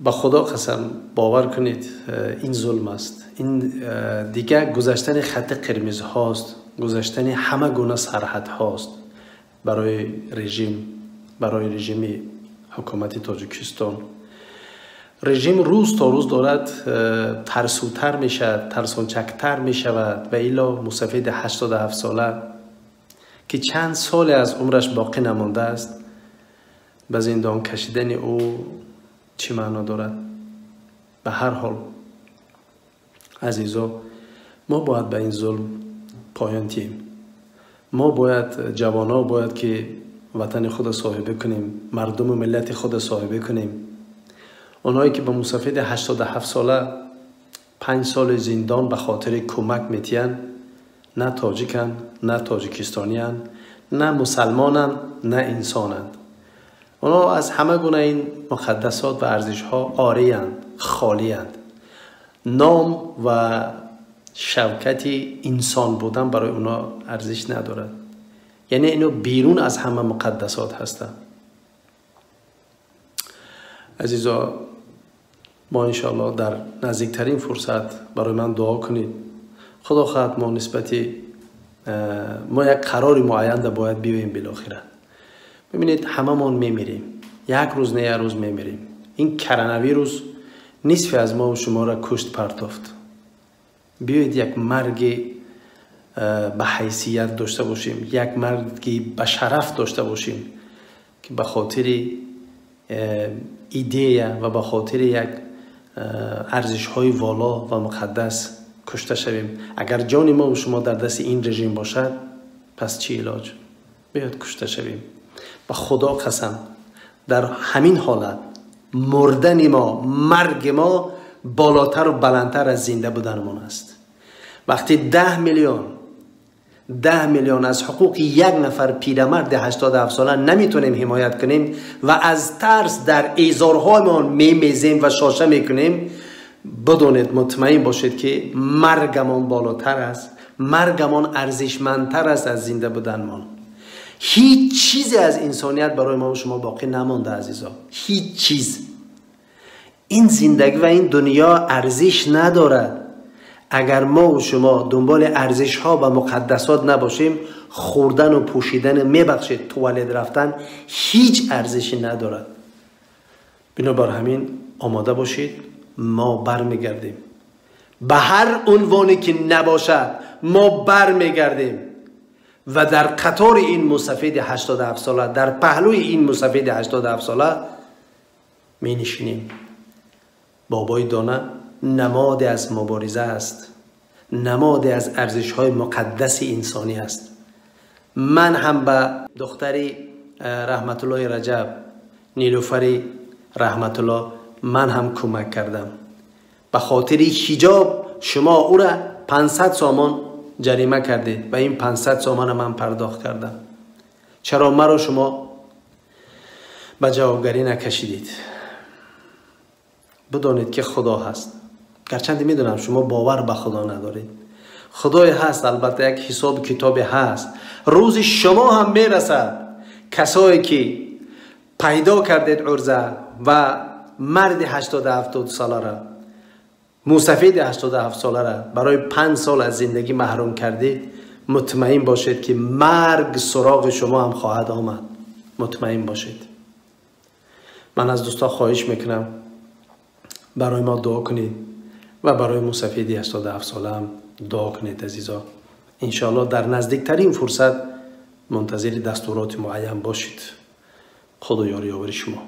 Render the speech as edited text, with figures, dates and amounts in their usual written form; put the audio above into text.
Ба Худо қасам, бовар кунед, ин зулм аст. Ин дигар гузаштани хати қирмизҳост, гузаштани ҳама гуна сарҳадҳост барои режим, барои режими ҳукумати Тоҷикистон. Режим рӯз то рӯз дорад тарсутар мешавад, тарсончактар мешавад. Ва илло мусафиди 87 сола, ки чанд соле аз умраш боқӣ намондааст, ба зиндон кашидани ӯ чӣ маъно дорад? Ба ҳар ҳол, азизо, мо бояд ба ин зулм поён диҳем. Мо бояд, ҷавонҳо бояд ки ватани худро соҳибӣ кунем, мардуму миллати худро соҳибӣ кунем. Онҳое ки ба мусафиди 87 сола 5 соли зиндон ба хотири кӯмак метиҳанд, на тоҷиканд, на тоҷикистонианд, на мусалмонанд, на инсонанд. Онҳо аз ҳама гуна ин муқаддасот ва арзишҳо ориянд, холиянд. Ном ва шавкати инсон будан барои онҳо арзиш надорад. Яъне ино берун аз ҳама муқаддасот ҳастанд. Азизо, мо иншоаллоҳ дар наздиктарин фурсат, барои ман дуо кунед, Худо хоҳад, мо нисбати мо як қарори муайянда бояд биёем. Билохира, бибинед, ҳамамон мемирем, як рӯз не, як рӯз мемирем. Ин коронавирус нисфи аз мо шуморо кушт партофт. Биёед, як марги ба ҳайсият дошта бошем, як марги ба шараф дошта бошем, ки ба хотири идея ва ба хотири як арзишҳои воло ва муқаддас кушта шавем. Агар ҷони мо шумо дар дасти ин режим бошад, пас чӣ илоҷ? Биёед, кушта шавем. Ба Худо қасам, дар ҳамин ҳолат мурдани мо, марги мо болотару баландтар аз зинда буданамон аст. Вақти 10 миллион, 10 миллион аз ҳуқуқи як нафар пирамарди 87 сола наметонем ҳимоят кунем ва аз тарс дар эзорҳоямон мемезем ва шоша мекунем, бидонед, мутмаин бошед, ки маргамон болотар аст, маргамон арзишмандтар аст аз зинда буданмон. Ҳеҷ чизе аз инсоният барои мо шумо боқӣ намонда, азизо, ҳеҷ чиз. Ин зиндагӣ ва ин дунё арзиш надорад. Агар мо шумо дунболи арзишҳо ва муқаддасот набошем, хӯрдану пӯшидан, мебахшед, туалет рафтан ҳеҷ арзише надорад. Бинобар ҳамин, омода бошед, мо бармегардем. Ба ҳар унвоне ки набошад, мо бармегардем ва дар қатори ин мусафиди 87 сола, дар паҳлӯи ин мусафиди 87 сола менишинем. Бобои Дона намоде аз мубориза аст, намоде аз арзишҳои муқаддаси инсонӣ аст. Ман ҳам ба духтари Раҳматуллоҳи Раҷаб, Нилуфари Раҳматуллоҳ, ман ҳам кӯмак кардам. Ба хотири ҳиҷоб шумо ӯра 500 сомон ҷарима кардед ва ин 500 сомона ман пардохт кардам. Чаро маро шумо ба ҷавобгарӣ накашидед? Бидонед, ки Худо ҳаст. Гарчанде медонам, шумо бовар ба Худо надоред. Худое ҳаст, албатта, як ҳисобу китобе ҳаст. Рӯзи шумо ҳам мерасад. Касое ки пайдо кардед урза ва марди 87 солара, мусафиди 87 солара барои 5 сол аз зиндагӣ маҳрум кардед, мутмаин бошед, ки марг суроғи шумо ҳам хоҳад омад. Мутмаин бошед. Ман аз дӯстон хоҳиш мекунам, барои мо дуо кунед ва барои мусафиди 87 солаам дуо кунед. Азизо, иншоаллоҳ, дар наздиктарин фурсат мунтазири дастуроти муайян бошед. Худо ёри ёвари шумо.